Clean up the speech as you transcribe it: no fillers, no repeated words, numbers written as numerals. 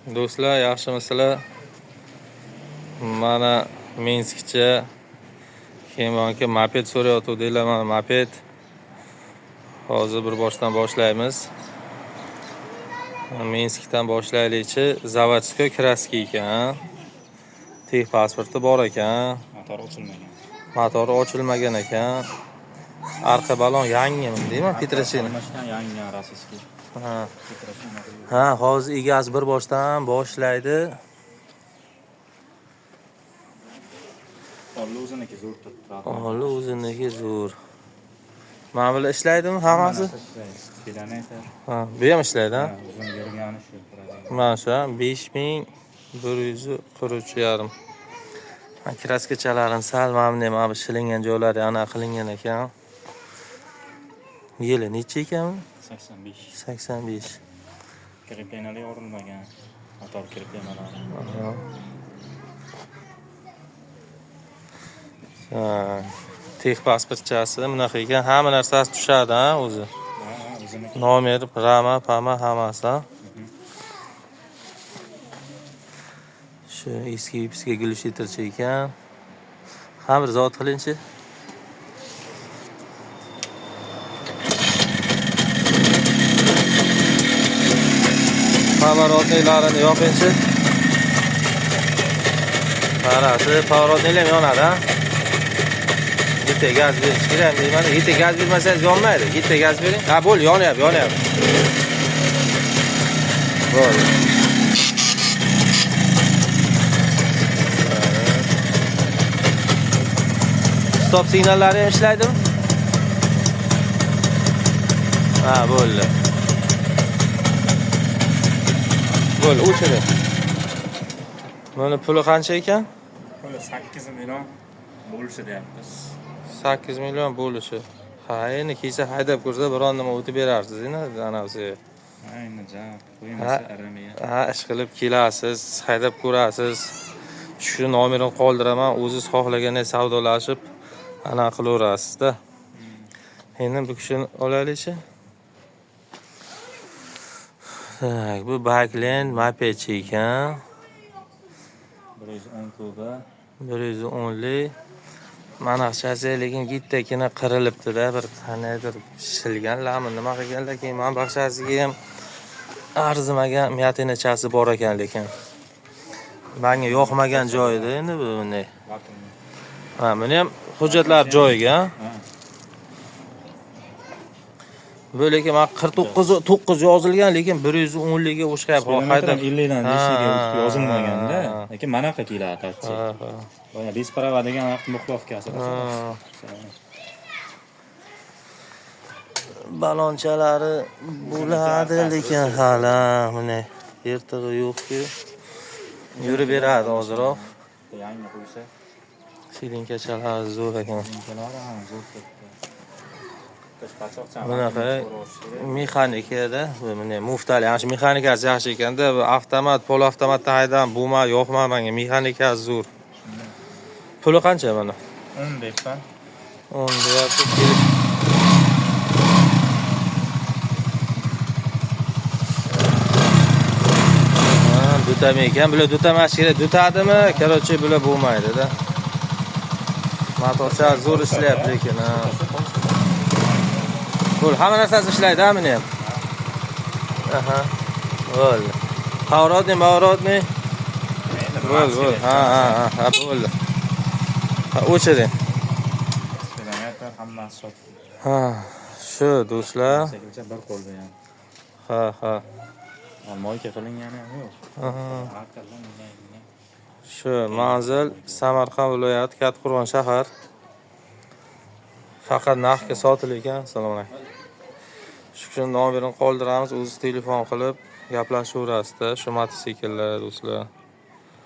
Do'stlar, yaxshimisizlar? Mana Minskcha keyin moped so'rayotgandinglar, mana moped. Hozir bir boshdan boshlaymiz. Minskdan boshlaylikchi. Заводской краски ekan. Tex pasporti bor ekan. Motor ochilmagan. Motori ochilmagan ekan. Arqa balon yangimi deyman, Petroshina. Almashgan yangi rossiyskiy. Ha. Petroshina. Ha, hozir egasi bir boshdan boshlaydi. Olli o'ziniki zo'r turibdi. Olli o'ziniki zo'r. Mana bular ishlaydimi hammasi? Spidometr. Ha, bu ham ishlaydi, ha? O'zini yurgani shu turadi. Mana shu 5143,5. Ha, kraskachalarini sal mana bunday mana bu shilingan joylari ana qilingan ekan. Yili necha ekan? 85. 85. Kreplenali yorilmagan. Motor kreplenalari. Aha. Ha, tex pasportchasi bunaqa ekan, hamma narsasi tushadi, ha, o'zi. Ha, o'ziniki. Nomer, rama, pama hammasi. Ha? Shu eski eski gulshitirchi ekan. Ha, bir zavod qilingchi. Поворотниklarini yoqingchi. Qarasi, поворотникlar ham yonadi, ha? Bitta gaz berish kerak deyman. Bitta gaz bermasangiz yonmaydi. Bitta gaz bering. Ha, bo'ldi, yonyapti, yonyapti. Bo'ldi. Stop signallari ham ishlaydimi? Ha, bo'ldi. Bo'ldi, o'chirdi. Buni puli qancha ekan? Puli 8 million bo'lishi deyapmiz. 8 million bo'lishi. Ha, endi kelsa haydab ko'rsa biron nima o'tib berarsiz endi anavisi. Ha, endi jam qo'ymasa aramiga. Ha, ish qilib kelasiz, haydab ko'rasiz. Shu nomerini qoldiraman, o'zingiz xohlagandek savdolashib ana qilaverasiz-da. Endi bu kishini olaylikchi. Tak, bu Bikeland mopedchi ekan. 110 kuba. 110lik. Manaqchasi lekin bittakina qirilibdi-da, bir qandaydir shilganlarmi, nima qilganlar, keyin mana baxshasiga ham arzimagan myatinachasi bor ekan lekin. Menga yoqmagan joyida endi bu bunday. Ha, buni ham hujjatlar joyiga, ha? Bu lekin mana 49 yozilgan, lekin 110ligiga o'xshayapti. Spidometr Haydab 50 dan Ha, 5 ga ha, yozilmaganda, ha. lekin manaqa keladi taksi. Ha, ha. Boya bez prava degan vaqt muxlofkasi. Ha. Balonchalari bo'ladi, lekin hali mana yirtig'i yo'q-ku. Yurib beradi ozroq. Yangi qo'ysa. Silinkachalari zo'r ekan. Silinkalari ham zo'r turibdi. Bunaqa mexanikada, bu mana muftali, yaxshi mexanikasi yaxshi ekanda, bu avtomat, pol avtomatdan haydam, bo'lma, yoqma menga, mexanikasi zo'r. Puli qancha buni? 10 deyapman. 10 deyapti, kelib. Ha, dutami ekan, bular dutamash kerak, dutadimi? Karochi, bular bo'lmaydi-da. Motorcha zo'r ishlayapti lekin, ha. Bo'l, hamma narsasi ishlaydi, ha, buni ham. Aha. Bo'ldi. Поворотный, поворотный. Bo'ldi, bo'ldi. Ha, ha, ha, ha, bo'ldi. Ha, o'chiring. Spidometr hammasi shot. Ha, shu do'stlar. Sekincha bir qo'lda ham. Ha, ha. Moyka qilingani ham yo'q. Aha. Har qildan bunday, bunday. Shu manzil Samarqand viloyati Kattaqo'rg'on shahar. Faqat narxga sotilgan. Assalomu alaykum. Shu kishini nomerini qoldiramiz, o'zi telefon qilib gaplashaverasizda shu mototsikllar do'stlar.